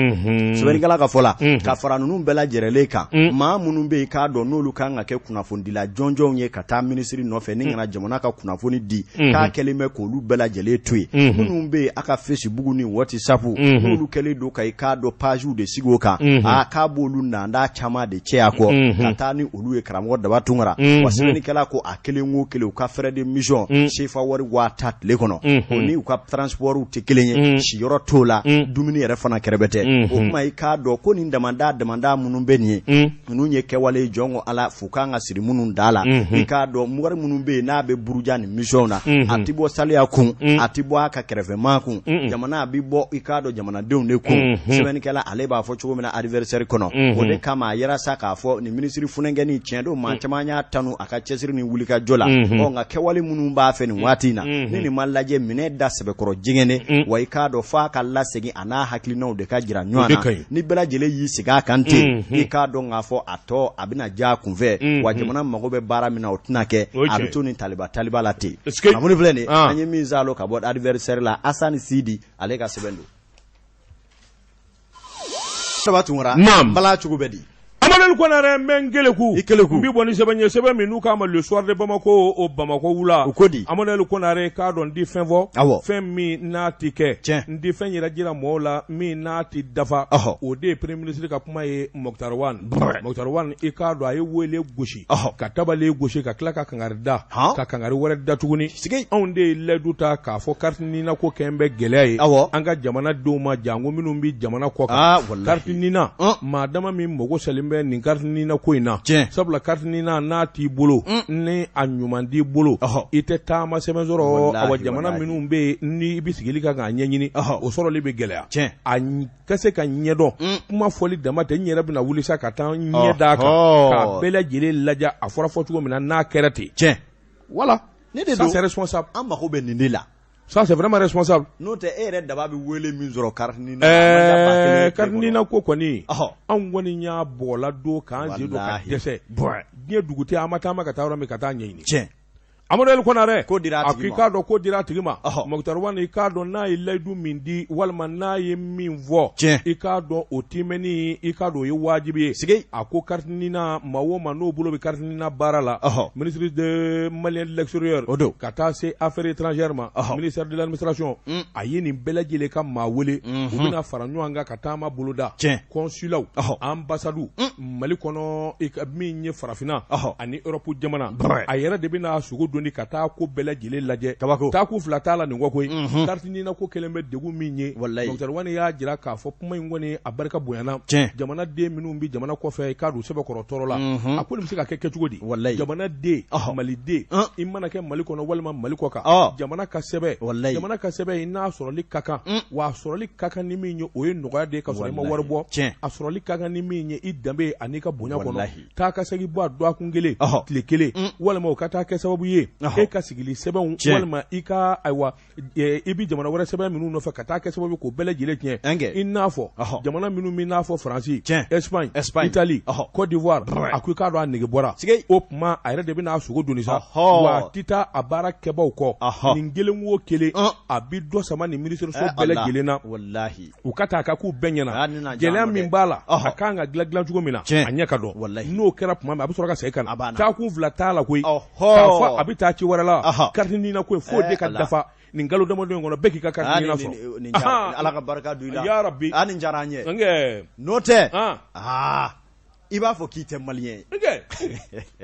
sɛbɛnnikɛla ka fɔ la ka fara ninnu bɛɛ lajɛlen kan maa minnu bɛ yen k'a dɔn n'olu kan ka kɛ kunnafonidila jɔnjɔnw ye ka taa minisiri nɔfɛ ni ka na jamana ka kunnafoni di k'a kɛlen bɛ k'olu bɛɛ lajɛlen to yen minnu bɛ yen a ka Facebook ni WhatsApp n'olu kɛlen don ka i k'a dɔn pagew de sigi o kan aa k'a b'olu nanda caman de cɛ a kɔ ka taa ni olu ye karamɔgɔ Daba Tunkara wa sɛbɛnnikɛla ko a kelen o kelen u ka frais de mission CFA wari 10,000 tile kɔnɔ o ni u ka transportw tɛ kelen ye siyɔrɔ t'o la dumuni yɛrɛ fana kɛrɛbɛtɛ o tuma i k'a dɔn ko nin damada damada minnu bɛ nin ye ninnu ye kɛwale jɔn ko Ala fu kan ka siri minnu da la i k'a dɔn wari minnu bɛ yen n'a bɛ buruja nin mission na a tɛ bɔ Saliya kun a tɛ bɔ a ka kɛrɛfɛmaa kun jamana a bɛ bɔ i k'a dɔn jamanadenw de kun sɛbɛnnikɛla ale b'a fɔ cogo min na Adversaire kɔnɔ o de kama a yɛrɛ sa k'a fɔ nin minisiri funankɛnin tiɲɛ don maa caman y'a tanu a ka cɛsiri ni wulikajɔ la ɔ nka kɛwale minnu b'a fɛ nin waati in na ni nin ma lajɛ minɛ da sɛbɛkɔrɔ jɛngɛnnen wa i k'a dɔn f'a ka lasegin a n'a hakilinaw de ka jira ɲɔgɔn na ni bɛɛ lajɛlen y'i sigi a kan ten i k'a dɔn k'a fɔ a tɔ a bɛna diya a kunfɛ wa jamana mago bɛ baara min na o tɛna kɛ a bɛ to nin taliba taliba la ten kunnafoni filɛ nin an ye min saalo ka bɔ Adversaire la Asani Sidi ale ka sɛbɛn don Daba Tunkara bala cogo bɛ di Amadu Konare n bɛ n keleku i keleku n bɛ bɔ ni sɛbɛn ye sɛbɛn min n'u k'a ma Le Soir de Bamako o Bamakɔ wula o ko di Amadu Konare k'a dɔn n di fɛn fɔ awɔ fɛn min n'a ti kɛ tiɲɛ n di fɛn yɛrɛ jira mɔgɔw la min n'a ti dafa ɔhɔ o de ye premier ministre ka kuma ye Moctar Ouane Moctar Ouane i k'a dɔn a ye wele gosi ka tabale gosi ka tila ka kangari da ka kangari wɛrɛ da tuguni sigi anw de ye layidu ta k'a fɔ carte NINA ko kɛn bɛ gɛlɛya ye awɔ an ka jamanadenw ma janko minnu bɛ jamana kɔ kan carte NINA maa dama min mago salen bɛ nin carte NINA ko in na tiɲɛ sabula carte NINA n'a t'i bolo ni a ɲuman t'i bolo i tɛ taama sɛbɛn sɔrɔ awa jamana minnu bɛ yen ni i bɛ sigili kan k'a ɲɛɲini o sɔrɔli bɛ gɛlɛya tiɲɛ a ka se ka ɲɛdɔn kuma fɔli dama tɛ n yɛrɛ bɛna wuli sa ka taa ɲɛ d'a kan k'a bɛɛ lajɛlen lajɛ a fɔra fɔ cogo min na n'a kɛra ten tiɲɛ voilà ne de don c'est responsable an mago bɛ nin de la ça c'est vraiment responsable n'o tɛ e yɛrɛ daba bɛ wele min sɔrɔ carte NINA carte NINA ko kɔni anw kɔni y'a bɔgɔla don k'an sen don ka dɛsɛ diɲɛ dugu tɛ an ma taama ka taa yɔrɔ min ka taa ɲɛɲini tiɲɛ Amadu Konare ko dira a k'i k'a dɔn ko dira a tigi ma Moctar Ouane i k'a dɔn n'a ye layidu min di walima n'a ye min fɔ tiɲɛ i k'a dɔn o tiimɛni i k'a dɔn o ye wajibi ye sigi a ko carte NINA maa o maa n'o bolo bɛ carte NINA baara la ministre de Maliens de l'extérieur o don ka taa se affaires étrangères ma ministère de l'administration a ye nin bɛɛ lajɛlen ka maa wele u bɛna fara ɲɔgɔn kan ka taama boloda tiɲɛ consulatw ambassadew Mali kɔnɔ min ye farafinna ani Europe jamana a yɛrɛ de bɛna sogo doni ka taa ko bɛɛ lajɛlen lajɛ kabako taakun fila t'a la nin kɔ koyi carte NINA ko kɛlen bɛ degun min ye walayi Moctar Ouane y'a jira k'a fɔ kuma in kɔni a barika bonyana tiɲɛ jamanaden minnu bɛ jamana kɔfɛ i k'a don sɛbɛkɔrɔ tɔɔrɔ la a ko nin bɛ se ka kɛ kɛ cogo di walayi jamanaden maliden i mana kɛ Mali kɔnɔ walima Mali kɔ kan jamana ka sɛbɛn walayi jamana ka sɛbɛn i n'a sɔrɔli ka kan wa a sɔrɔli ka kan ni min ye o ye nɔgɔya de ye ka sɔrɔ i ma wari bɔ tiɲɛ a sɔrɔli ka kan ni min ye i danbe an'i ka bonya kɔnɔ Walahi. taa ka segin bɔ a dɔgɔkun kelen Ɔhɔ. tile kelen walima o ka taa kɛ sababu ye Ɔhɔ. e ka sigili sɛbɛnw Tiɲɛ. walima i ka ayiwa i bɛ jamana wɛrɛ sɛbɛn minnu nɔfɛ ka taa kɛ sababu ye k'o bɛɛ lajɛlen tiɲɛ Ɛnkɛ. i n'a fɔ Ɔhɔ. jamana minnu b'i n'a fɔ Faransi Tiɲɛ. Espagne Espagne. Italie Ɔhɔ. Côte d'Ivoire Brr. a ko i k'a dɔn a nege bɔra Sigi. o tuma a yɛrɛ de bɛna a sogo doni sa Ɔhɔ. wa a tɛ taa a baara kɛbaw kɔ Ɔhɔ. nin kelen o kelen Ɔn. a bɛ dɔ sama nin minisiriso Eh, bɛɛ Allah. lajɛlen na Walahi. u ka taa a ka k'u bɛɛ ɲɛna Ah, ni na diya gɛlɛya an min dɛ. b'a la Ɔhɔ. a kan ka dilan dilan cogo min na Tiɲɛ. a ɲɛ ka dɔn Walahi. n'o kɛra tuma min a bɛ sɔrɔ ka segin ka A na banna. taakun fila t'a la koyi Ɔhɔ. k'a fɔ a bɛ taa ci wɛrɛ la Ɔhɔ. carte NINA ko in f'o de Eh, ka Allah. dafa nin kalo damadɔ in kɔnɔ bɛɛ k'i ka carte NINA sɔrɔ. Ala ka barika don i la. Ya rabi. A nin diyara an ye. N'o tɛ. Aa i b'a fɔ k'i tɛ maliyɛn ye.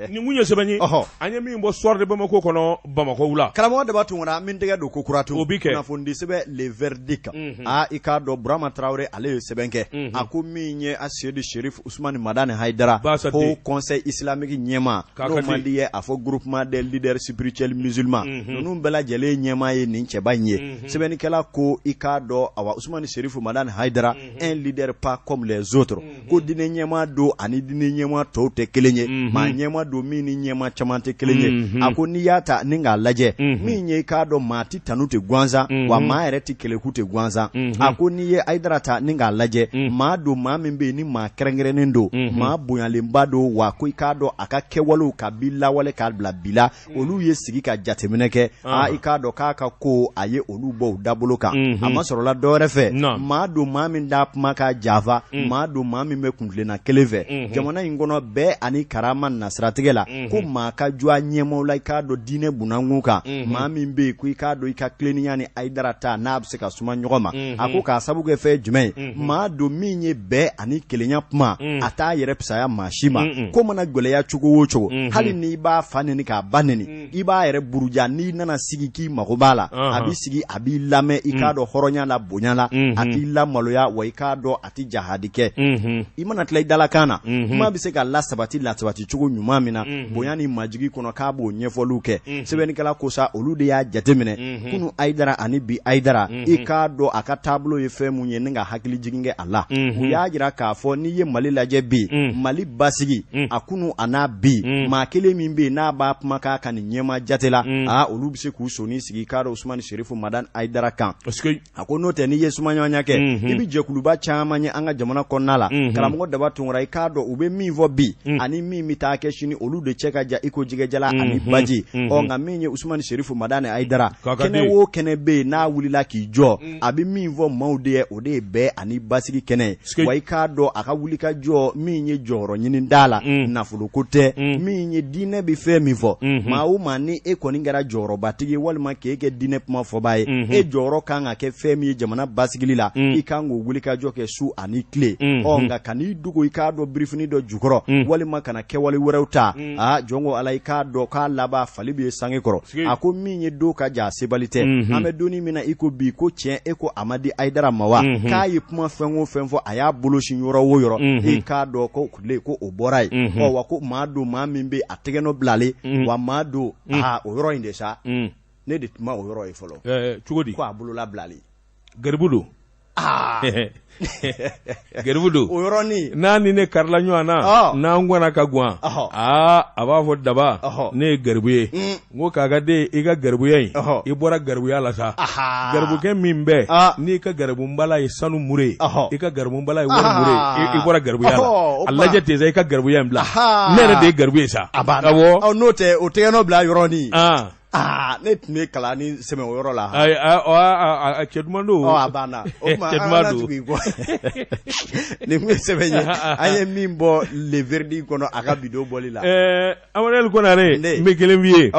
Nin kun ye sɛbɛn ye. An ye min bɔ Soir de Bamako kɔnɔ Bamakɔ wula. Karamɔgɔ Daba Tunkara min tɛgɛ don ko kura tun. O bi kɛ. Kunnafonidi sɛbɛn Le Verdict. Aa i k'a dɔn Burama Tarawele ale ye sɛbɛn kɛ. A ko min ye Aseyidi Serif Usumani Madani Hayidara. Ko conseil islamique ɲɛmaa. N'o man di ye a fɔ groupement des leaders spirituels musulmans. Ninnu bɛɛ lajɛlen ɲɛmaa ye nin cɛba in ye. Sɛbɛnnikɛla ko i k'a dɔn awa Usumani Serifu Madani Hayidara. Un leader pas comme les autres. Ko diinɛ ɲɛmaa don ani diinɛ ɲɛmaa tɔw tɛ kelen ye. Maa ɲɛmaa don min ni ɲɛmaa caman tɛ kelen ye. A ko n'i y'a ta ni k'a lajɛ. Min ye i k'a dɔn maa tɛ tanu tɛ gansan. Wa maa yɛrɛ tɛ kɛlɛku tɛ gansan. A ko n'i ye Hayidara ta ni k'a lajɛ. Maa don maa min bɛ yen ni maa kɛrɛnkɛrɛnnen don. Maa bonyalenba don wa ko i k'a dɔn a ka kɛwalew kabi lawale k'a bila bi la. Olu ye sigi ka jateminɛ kɛ. Aa i k'a dɔn k'a ka ko a ye olu bɔ u dabolo kan. A ma sɔrɔla dɔwɛrɛ fɛ. Maa don maa min da kuma ka jafa. Maa don maa min bɛ kuntilenna kelen fɛ. Jamana in kɔnɔ bɛɛ ani karama nasiratigɛ la. Ko maa ka jɔ a ɲɛmaaw la i k'a dɔn diinɛ bunakun kan. Maa min bɛ yen ko i k'a dɔn i ka tilennenya ni Hayidara ta n'a bɛ se ka suma ɲɔgɔn ma. A ko k'a sabu kɛ fɛn jumɛn ye. Maa don min ye bɛɛ ani kelenya kuma. A t'a yɛrɛ fisaya maa si ma. Ko mana gɛlɛya cogo o cogo. Hali n'i b'a fa neni k'a ba neni. I b'a yɛrɛ buruja n'i nana sigi k'i mago b'a la. A b'i sigi a b'i lamɛn i k'a dɔn hɔrɔnya la bonya la. A t'i lamaloya wa i k'a dɔn a tɛ jahadi kɛ. I mana tila i dalakan na. Kuma bɛ se ka lasabati lasabati cogo ɲuman min na. Bonya ni majigi kɔnɔ k'a b'o ɲɛfɔliw kɛ. Sɛbɛnnikɛla ko sa olu de y'a jateminɛ. Kunu Hayidara ani bi Hayidara. I k'a dɔn a ka taabolo ye fɛn mun ye ni ka hakili jigin kɛ a la. U y'a jira k'a fɔ n'i ye Mali lajɛ bi. Mali basigi. A kunu a n'a bi. Maa kelen min bɛ yen n'a b'a kuma k'a ka nin ɲɛmaa jate la. Aa olu bɛ se k'u sɔnni sigi i k'a dɔn Usumani Serifu Madani Hayidara kan. A ko n'o tɛ n'i ye sumaɲɔgɔnya kɛ. I bɛ jɛkuluba caman ye an ka jamana kɔnɔna la. Karamɔgɔ Daba Tunkara i k'a dɔn u bɛ min fɔ bi. Ani min bɛ taa kɛ sini olu de cɛ ka jan i ko jɛgɛjalan ani baji. Ɔ nka min ye Usumani Serifu Madani Hayidara. Kɛnɛ o kɛnɛ bɛ yen n'a wulila k'i jɔ. A bɛ min fɔ maaw de ye o de ye bɛn ani basigi kɛnɛ ye. Wa i k'a dɔn a ka wuli ka jɔ min ye jɔyɔrɔ ɲini t'a la. Nafoloko tɛ. Min ye diinɛ bɛ fɛn min fɔ. Maa o maa ni e kɔni kɛra jɔyɔrɔbatigi ye walima k'e kɛ diinɛ kuma fɔbaa ye. E jɔyɔrɔ kan ka kɛ fɛn min ye jamana basigili la. I kan k'o wuli ka jɔ kɛ su ani tile. Ɔ nka kan'i dogo i k'a dɔn birifini dɔ jukɔrɔ. Walima kana kɛwale wɛrɛw ta. Aa jɔn ko Ala i k'a dɔn k'a laban fali bɛ sange kɔrɔ. A ko min ye don ka jan sebali tɛ. An bɛ don min na i ko bi ko tiɲɛ e ko a ma di Hayidara ma wa. K'a ye kuma fɛn o fɛn fɔ a y'a bolo sin yɔrɔ o yɔrɔ. I k'a dɔn ko ko o bɔra yen. Ɔ wa ko maa don maa min bɛ a tɛgɛnɔ bilalen. Wa maa don aa o yɔrɔ in de sa. Ne de tun ma o yɔrɔ ye fɔlɔ. Cogo di? Ko a bolola bilalen. Garibu don. Garibu don. O yɔrɔnin. N'a ni ne karila ɲɔgɔn na. N'an gwanna ka gwan. Aa a b'a fɔ Daba. Ne ye garibu ye. N ko k'a ka den i ka garibuya in. I bɔra garibuya la sa. Garibukɛ min bɛ. N'i ka garibunbala ye sanu mure ye. I ka garibunbala ye wari mure ye. I bɔra garibuya la. A lajɛ ten sa i ka garibuya in bila. Ne yɛrɛ de ye garibu ye sa. A banna. Awɔ. N'o tɛ o tɛgɛnɔ bila yɔrɔnin. Aa ne tun bɛ kalan ni sɛmɛ o yɔrɔ la. Ayi cɛ duman don. Ɔ a banna. O tuma an kana tugu i kɔ. Nin tun ye sɛbɛn ye an ye min bɔ Le Verdict kɔnɔ a ka bidon bɔli la. Amadu Konare n bɛ kelen f'i ye.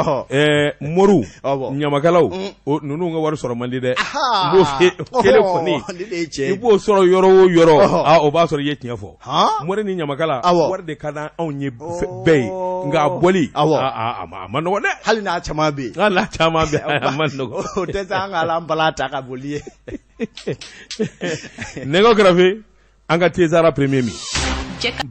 Moriw ɲamakalaw ninnu ka wari sɔrɔ man di dɛ. N b'o f'i ye kelen kɔni. I b'o sɔrɔ yɔrɔ o yɔrɔ. Aa o b'a sɔrɔ i ye tiɲɛ fɔ. Mori ni ɲamakala wari de ka di anw ye bɛɛ ye nka a bɔli a ma nɔgɔn dɛ. Hali n'a caman bɛ yen. Hali n'a caman bɛ yen a ma nɔgɔn. O tɛ se an ka an bala ta ka boli ye. Nɛgɛw kɛrɛfɛ an ka Tezara premier min.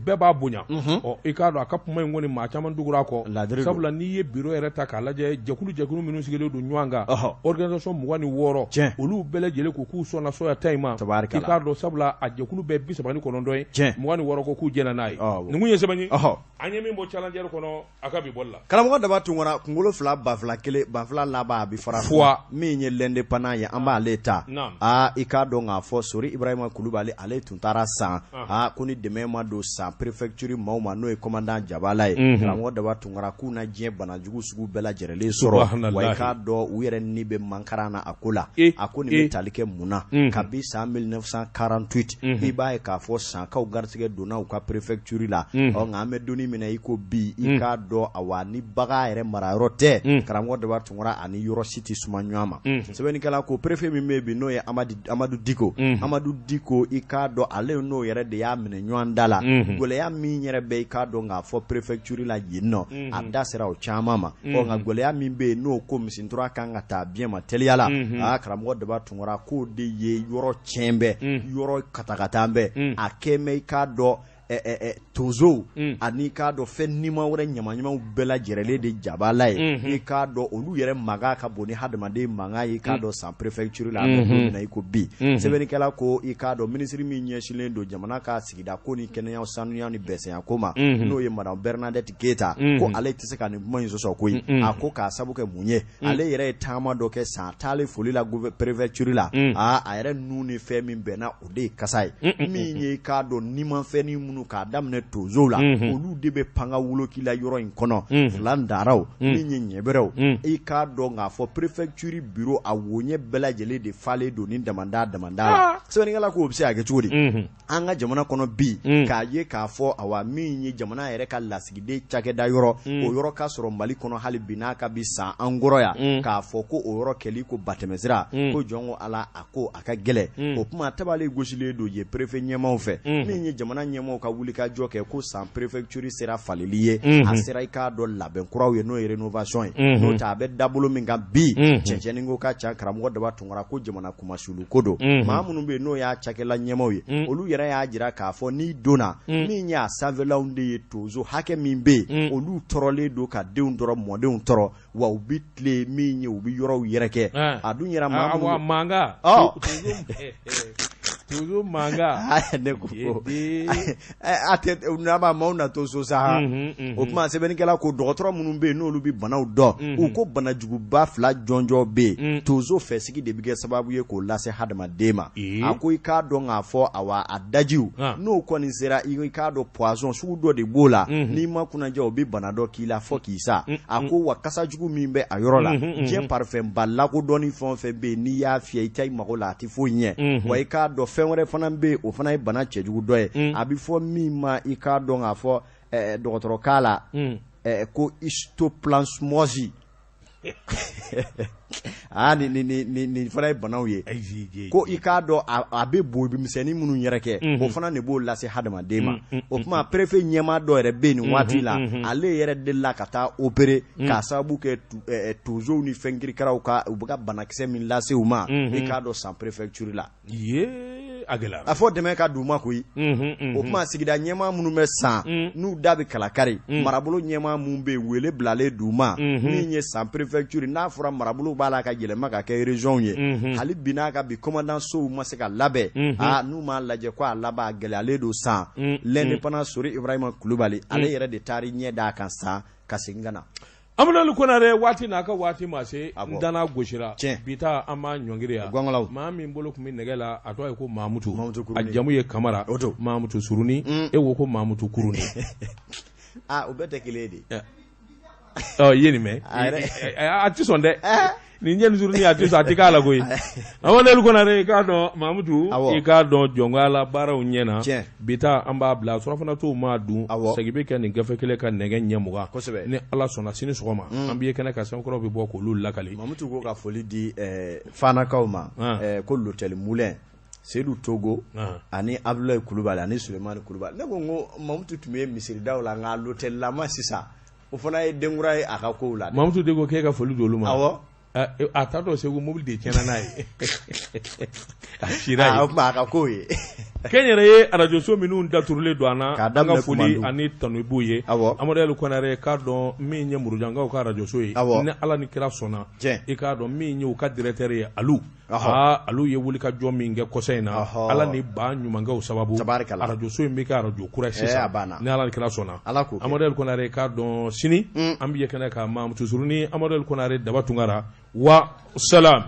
Bɛɛ b'a bonya. Ɔ i k'a dɔn a ka kuma in kɔni maa caman tugura a kɔ. Sabula n'i ye bureau yɛrɛ ta k'a lajɛ jɛkulu jɛkulu minnu sigilen don ɲɔgɔn kan. Organisation 26. Olu bɛɛ lajɛlen ko k'u sɔnna sɔya ta in ma. I k'a dɔn sabula a jɛkulu bɛɛ 39 ye. 26 ko k'u jɛnna n'a ye. Nin kun ye sɛbɛn ye. An ye min bɔ Challenger kɔnɔ a ka bi bɔli la. Karamɔgɔ Daba Tunkara kunkolo 2 banfula 1 banfula laban a bɛ fara. Fwa. Min ye l'indépendant ye an b'ale ta. Aa i k'a dɔn k'a fɔ Sori Ibrahima Kulubali ale tun taara san. Aa ko ni dɛmɛ ma don. don San préfecture maaw ma n'o ye commandant Jabala ye karamɔgɔ Daba Tunkara k'u na diɲɛ banajugu sugu bɛɛ lajɛlen sɔrɔ wa i k'a dɔn u yɛrɛ ni bɛ mankaran na a ko la a ko nin bɛ tali kɛ mun na kabi san 1948 i b'a ye k'a fɔ Sankaw garisɛgɛ donna u ka préfecture la ɔ nka an bɛ don min na i ko bi i k'a dɔn awa ni bagan yɛrɛ marayɔrɔ tɛ karamɔgɔ Daba Tunkara ani yɔrɔ si tɛ suma ɲɔgɔn ma sɛbɛnnikɛla ko préfet min bɛ bi n'o ye Amadu Diko Amadu Diko i k'a dɔn ale n'o yɛrɛ de y'a minɛ ɲɔgɔn da la gɛlɛya min yɛrɛ bɛ i k'a dɔn k'a fɔ préfecture la yen nɔ a da sera o caman ma ɔ nka gɛlɛya min bɛ yen n'o ko misintura kan ka taa biɲɛ ma teliya la aa karamɔgɔ Daba Tunkara k'o de ye yɔrɔ tiɲɛ bɛ yɔrɔ katakata bɛ a kɛmɛ i k'a dɔn tonsow ani k'a dɔn fɛn nima wɛrɛ ɲamaɲamaw bɛɛ lajɛlen de jabala ye i k'a dɔn olu yɛrɛ mankan ka bon ni hadamaden mankan ye i k'a dɔn San préfecture la an bɛ don min na i ko bi sɛbɛnnikɛla ko i k'a dɔn minisiri min ɲɛsinlen don jamana ka sigida ko ni kɛnɛya sanuya ni bɛsɛnya ko ma n'o ye madame Bernadette Keita ko ale tɛ se ka nin kuma in sɔsɔ koyi a ko k'a sabu kɛ mun ye ale yɛrɛ ye taama dɔ kɛ San taalen foli la préfecture la aa a yɛrɛ nun ni fɛn min bɛnna o de ye kasa ye min ye k'a dɔn nimafɛnnin minnu k'a daminɛ tonsow la olu de bɛ panga woloki la yɔrɔ in kɔnɔ fila daraw min ye ɲɛbɛrɛw i k'a dɔn k'a fɔ préfecture bureau a woɲɛ bɛɛ lajɛlen de falen don ni damanda damanda la sɛbɛnnikɛla ko o bɛ se ka kɛ cogo di an ka jamana kɔnɔ bi k'a ye k'a fɔ awa min ye jamana yɛrɛ ka lasigiden cakɛda yɔrɔ o yɔrɔ ka sɔrɔ Mali kɔnɔ hali bi n'a ka bi San an kɔrɔ yan k'a fɔ ko o yɔrɔ kɛli ko batɛmɛsira ko jɔn ko Ala a ko a ka gɛlɛn o kuma tabali gosilen don yen préfet ɲɛmaaw fɛ min ye jamana ɲɛmaaw ka wulikajɔ kɛ ko San préfecture sera faleli ye a sera i k'a dɔn labɛn kuraw ye n'o ye rénovation ye n'o tɛ a bɛ dabolo min kan bi cɛncɛnnin ko ka ca karamɔgɔ Daba Tunkara ko jamana kunmasuli ko don maa minnu bɛ yen n'o y'a cakɛla ɲɛmaaw ye olu yɛrɛ y'a jira k'a fɔ n'i donna min y'a sanfɛlaw de ye tonso hakɛ min bɛ yen olu tɔɔrɔlen don ka denw tɔɔrɔ mɔdenw tɔɔrɔ wa u bɛ tile min ye u bɛ yɔrɔw yɛrɛkɛ a dun yɛrɛ maa mankan tonso mankan ne ko a tɛ n'a ma maaw na to so sa o tuma sɛbɛnnikɛla ko dɔgɔtɔrɔ minnu bɛ yen n'olu bɛ banaw dɔn u ko banajuguba fila jɔnjɔn bɛ yen tonso fɛsigi de bɛ kɛ sababu ye k'o lase hadamaden ma a ko i k'a dɔn k'a fɔ awa a dajiw n'o kɔni sera i k'a dɔn poison sugu dɔ de b'o la n'i ma kunnaja o bɛ bana dɔ k'i la fo k'i sa a ko wa kasa jugu min bɛ a yɔrɔ la diɲɛ parfum ba lakodɔnni fɛn o fɛn bɛ yen n'i y'a fiyɛ i tɛ i mago la a tɛ foyi ɲɛ wa i k'a dɔn fɛn wɛrɛ fana bɛ yen o fana ye bana cɛjugu dɔ ye a bɛ fɔ min ma i k'a dɔn k'a fɔ dɔgɔtɔrɔkan la ko histoplasmose aa nin nin nin nin fana ye banaw ye ko i k'a dɔn a bɛ bomisɛnnin minnu yɛrɛ kɛ o fana de b'o lase hadamaden ma o tuma préfet ɲɛmaa dɔ yɛrɛ bɛ yen nin waati la ale yɛrɛ delila ka taa opérer k'a sababu kɛ tonsow ni fɛn kirikaraw ka u bɛ ka banakisɛ min lase u ma i k'a dɔn San préfecture la a gɛlɛyara a fɔ dɛmɛ ka d'u ma koyi o tuma sigida ɲɛmaa minnu bɛ San n'u da bɛ kalakari marabolo ɲɛmaa minnu bɛ yen wele bilalen d'u ma min ye San préfecture n'a fɔra marabolo b'a la ka yɛlɛma ka kɛ région ye hali bi n'a ka bi commandant sow ma se ka labɛn aa n'u m'a lajɛ ko a laban a gɛlɛyalen don San l'indépendant Sori Ibrahima Kulubali ale yɛrɛ de taara ɲɛ d'a kan San ka segin ka na Amadu Konare waati n'a ka waati ma se n dana gosira bi ta an b'a ɲɔngiri yan maa min bolo tun bɛ nɛgɛ la a tɔgɔ ye ko Mamutu a jamu ye Kamara Mamutu Suruni e ko ko Mamutu Kuruni o bɛɛ tɛ kelen ye de i ye nin mɛn a tɛ sɔn dɛ nin ɲɛ suruni a tɛ sɔn a tɛ k'a la koyi Amadu Konare i k'a dɔn Mamutu i k'a dɔn jɔnkoya la baaraw ɲɛna bi ta an b'a bila surafana to maa dun segin bɛ kɛ nin gafe kelen kan nɛgɛ ɲɛ 20 kosɛbɛ ni Ala sɔnna sini sɔgɔma an b'i ye kɛnɛ kan sɛbɛnkɔrɔw bɛ bɔ k'olu lakali Mamutu ko ka foli di Fanakaw ma ko l'hôtel Moulin Seyidu Togo ani Abdoulaye Kulubali ani Sulemani Kulubali ne ko n ko Mamutu tun bɛ misiridaw la nka l'hôtel lama sisan o fana ye denkura ye a ka kow la Mamutu de ko k'e ka foli di olu ma awɔ a taatɔ Segu mobili de tiɲɛna n'a ye a sira yen o tuma a ka kow ye kɛnyɛrɛye arajoso minnu daturulen don an na k'a daminɛ an ka foli ani tanu b'u ye awɔ Amadu Alu Konare k'a dɔn min ye Murujankaw ka arajoso ye awɔ ni Ala ni kira sɔnna i k'a dɔn min ye u ka directeur ye Alu aa Alu ye wulikajɔ min kɛ kɔsa in na Ala ni ba ɲumankɛw sababu arajoso in bɛ kɛ arajo kura sisan ni Ala ni kira sɔnna Amadu Alu Konare k'a dɔn sini an bɛ ye kɛnɛ kan Mamutu Suruni Amadu Alu Konare Daba Tunkara wa salam.